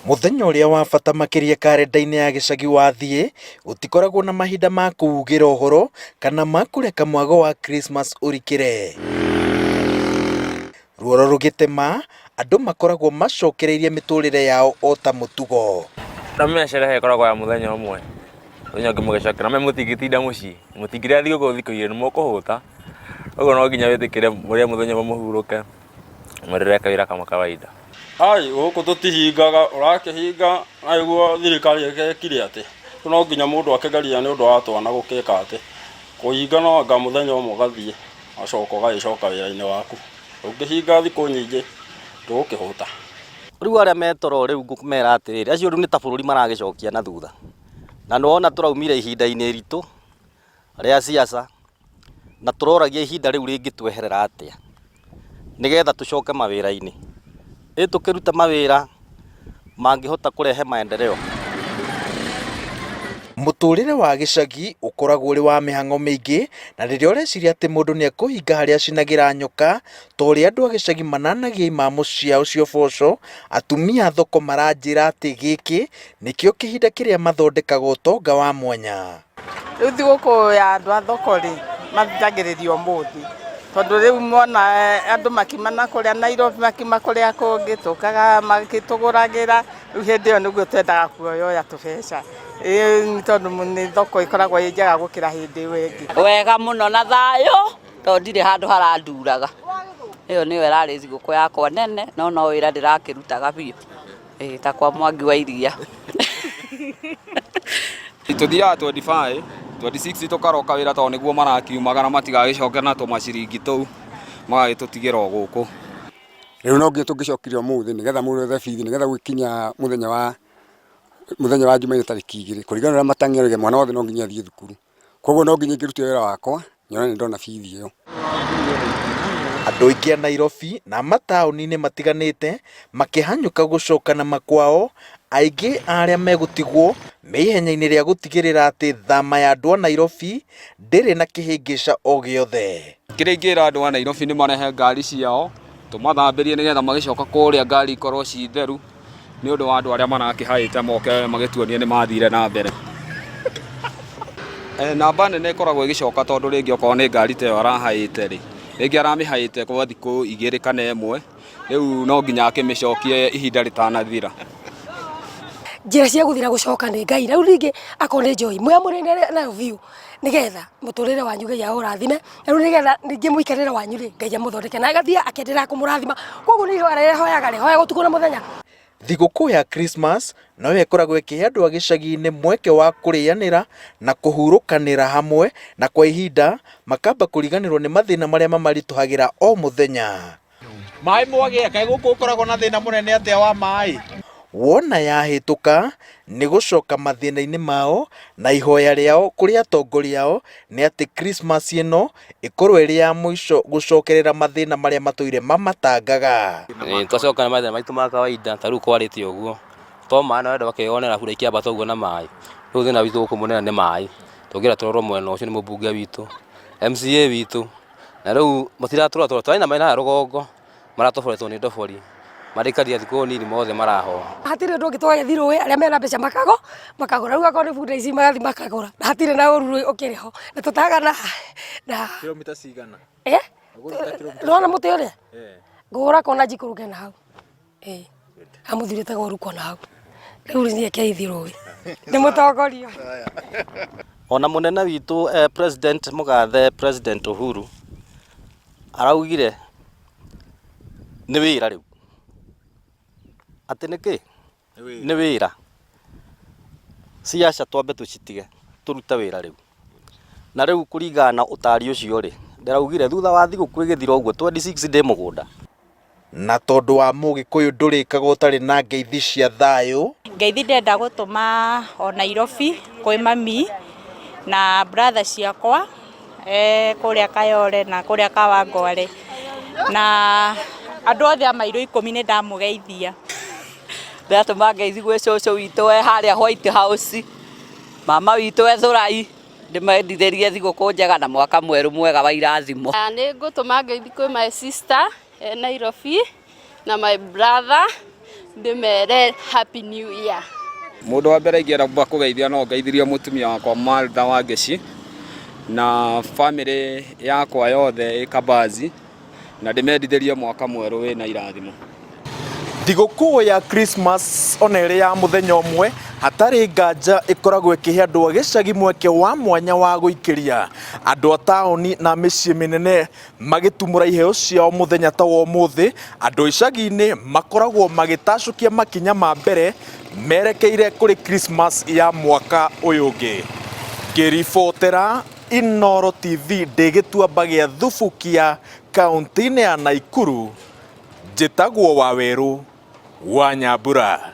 Mũthenya ũrĩa wa bata makĩria karenda-inĩ ya gĩcagi wathiĩ, gũtikoragwo na mahinda ma kũugĩra ũhoro kana ma kũreka mwago wa Christmas ũrikĩre. Ruoro rũgĩtema, andũ makoragwo macokereirie mĩtũrĩre yao o ta mũtugo. Na sherehe ĩkoragwo ya mũthenya ũmwe, mũthenya ũngĩ mũgĩcokera me mũtingĩtinda mũciĩ, mũtingĩrĩa thigũkũ thikũ igĩrĩ nĩ mũkũhũta, ũguo no nginya wĩtĩkĩre mũrĩe mũthenya ũmwe mũhurũke, mũrĩre kawĩra kama kawaida. Ai gũkũ tũtihingaga, ũrakĩhinga nĩguo thirikari ĩgĩkire atĩ, rĩu no nginya mũndũ akĩgeria nĩ ũndũ wa twana gũkĩka atĩ, kũhinga no anga mũthenya ũmwe ũgathiĩ, ũgacoka ũgagĩcoka wĩra-inĩ waku, ũngĩhinga thikũ nyingĩ ndũgũkĩhũta. Rĩu arĩa me toro rĩu ngũmera atĩrĩrĩ, acio rĩu nĩ ta bũrũri maragĩcokia na thutha. Na nĩ wona tũraumire ihinda-inĩ iritũ rĩa siasa, na tũroragia ihinda rĩu rĩngĩtweherera atĩa, nĩgetha tũcoke mawĩra-inĩ. Ĩ tũkĩrute mawĩra mangĩhota kũrehe maendeleo. Mũtũrĩre wa gĩcagi ũkoragwo ũrĩ wa mĩhang'o mĩingĩ na rĩrĩa ũreciria atĩ mũndũ nĩ ekũhinga harĩa acinagĩra nyoka ta ũrĩa andũ a gĩcagi mananagia imamo ciao cia ũboco, atumia a thoko maranjĩra atĩ gĩkĩ nĩkĩo kĩhinda kĩrĩa mathondekaga ũtonga wa mwanya. Rĩu thigũkũ ya andũ a thoko rĩ, manjagĩrĩria ũmũthĩ, tondũ rĩu mona andũ makiuma na kũrĩa Nairobi makiuma kũrĩa kũngĩ, tũkaga magĩtũgũragĩra, rĩu hĩndĩ ĩyo nĩguo twendaga kuoyoya tũbeca, ĩĩ tondũ nĩ thoko ĩkoragwo ĩ njega gũkĩra hĩndĩ ĩyo ĩngĩ. Wega mũno na thayũ, tondũ ndirĩ handũ haranduraga. Ĩyo nĩyo ĩrarĩ thigũkũ yakwa nene, no no wĩra ndĩrakĩrutaga biũ. Ĩĩ ta kwa Mwangi wa Iria. Tũthiaga 25, 26 tũkaroka wĩra tondũ nĩguo marakiumagara matigagĩcoke na tũmaciringi tũu magagĩtũtigĩra o gũkũ. Rĩu no nginya tũngĩcokire ũmũthĩ nĩgetha mũndũ ethe bithi nĩgetha gũgĩkinya mũthenya wa mũthenya wa Jumaine tarĩki 2 kũringana na ũrĩa matang'eragia mwana wothe no nginya athiĩ thukuru. Koguo no nginya ingĩrutire wĩra wakwa nyone nĩ ndona bithi ĩyo. Andũ aingĩ a Nairobi na mataũni-inĩ matiganĩte makĩhanyũka gũcoka na makwao, aingĩ a arĩa megũtigwo me ihenya-inĩ rĩa gũtigĩrĩra atĩ thama ya andũ a Nairobi ndĩrĩ na kĩhĩngĩca o gĩothe. Kĩrĩa ingĩra andũ a Nairobi nĩ marehe ngari ciao, tũmathambĩrie nĩgetha magĩcoka kũrĩa ngari ikorwo ci theru. Nĩ ũndũ wa andũ arĩa marakĩhaĩte moke magĩtuonie nĩ mathire na mbere. Namba nene ĩkoragwo ĩgĩcoka tondũ rĩngĩ okorwo nĩ ngari ta ĩyo arahaĩte rĩ, rĩngĩ aramĩhaĩte gwa thikũ igĩrĩ kana ĩmwe, rĩu no nginya akĩmĩcokie ihinda rĩtanathira. Njĩra cia gũthiĩ na gũcoka nĩ Ngai. Rĩu ningĩ akorwo nĩ njohi mwĩamũrane nayo biũ nĩgetha mũtũrĩre wanyu Ngai aũrathime. Rĩu nĩgetha ningĩ mũikarĩre wanyu rĩ, Ngai amũthondeke na agathiĩ akĩenderea kũmũrathima. Koguo nĩ ihoya rĩrĩa hoyaga rĩ, hoyaga ũtukũ na mũthenya. Thigũkũ ya Krismas noyo ĩkoragwo ĩkĩhe andũ a gĩcagi-inĩ mweke wa kũrĩanĩra na kũhurũkanĩra hamwe na kwa ihinda makamba kũriganĩrwo nĩ mathĩna marĩa mamaritũhagĩra o mũthenya. Maĩ mwagĩa, kaĩ gũkũ gũkoragwo na thĩna mũnene atĩa wa maĩ? Wona yahĩtũka nĩ gũcoka mathĩna-inĩ mao na ihoya rĩao kũrĩ atongoria ao nĩ atĩ Krismasi ĩno ĩkorwo ĩrĩ ya mũico gũcokerera mathĩna marĩa matũire mamatangaga. Ĩĩ twacoka na mathĩna maitũ ma kawaida ta rĩu kwarĩte ũguo, to maĩ na wenda ũkeyonera mbura ĩkĩambata ũguo na maĩ. Rĩu thĩna witũ gũkũ mũnene nĩ maĩ, tũngĩenda tũrorwo mwena ũcio nĩ mũmbunge witũ, MCA witũ, na rĩu matiratũrora tondũ tũrarĩ na maĩ harĩa rũgongo maratoboretwo nĩ ndobori, marĩkaria thikũ nini mothe marahoha. Hatirĩ ũndũ ũngĩ tũgagĩthiĩ rũĩ, arĩa mena mbeca makago makagũra, rĩu akorwo nĩ bunda ici magathiĩ makagũra, na hatirĩ na ũru ũkĩrĩ ho, na tũtahaga na na Kilomita cigana? Eh? Nĩwona mũtĩ ũrĩa? Ngũgũra kona njikũrũke na hau. Ĩĩ. Amũthuri etagwo Rukwa na hau. Rĩu niĩ reke ithiĩ rũĩ. Nĩ mũtongoria. Ona mũnene witũ president mũgathe president Uhuru araugire nĩ wĩra rĩu. Atĩ nĩkĩ? Nĩ wĩra. Ciaca twambe tũcitige tũrute wĩra rĩu. Na rĩu kũringana na ũtari ũcio rĩ, ndĩraugire thutha wa thigũkũ ĩgĩthira ũguo 26 ndĩ mũgũnda. Na tondũ wa mũgĩkũyũ ndũrĩkaga ũtarĩ na ngeithi cia thayũ. Ngeithi ndĩrenda gũtũma o Nairobi kwĩ mami na brother ciakwa kũrĩa Kayole na kũrĩa Kawangware na andũ othe a mairũ ikũmi nĩ ndamũgeithia. Ndĩratũma ngeithi gwĩ cũcũ witũ e harĩa White House, mama witũ e Thũrai. Ndĩmendithĩrie thigũkũ njega na mwaka mwerũ mwega wa irathimo. Nĩ ngũtũma ngeithi kwĩ my sister e Nairobi na my brother Ndĩmere happy new year. Mũndũ wa mbere ingĩenda kũgeithia no ngeithirie mũtumia wakwa Martha Wangeci na famĩlĩ yakwa yothe ĩ Kabazi na ndĩmendithĩrie mwaka mwerũ wĩna irathimo. Thigũkũ ya Christmas ona ĩrĩ ya mũthenya ũmwe hatarĩ nganja ĩkoragwo ĩkĩhe andũ a gĩcagi mweke wa mwanya wa gũikĩria andũ a taũni na mĩciĩ mĩnene magĩtumũra iheo ciao mũthenya ta wa ũmũthĩ, andũ icagi-inĩ makoragwo magĩtacũkia makinya ma mbere merekeire kũrĩ Christmas ya mwaka ũyũ ũngĩ. Ngĩribotera Inooro TV ndĩ gĩtuamba gĩa Thubukia kaũntĩ-inĩ ya Naikuru, njĩtagwo Wawerũ wa Nyambura.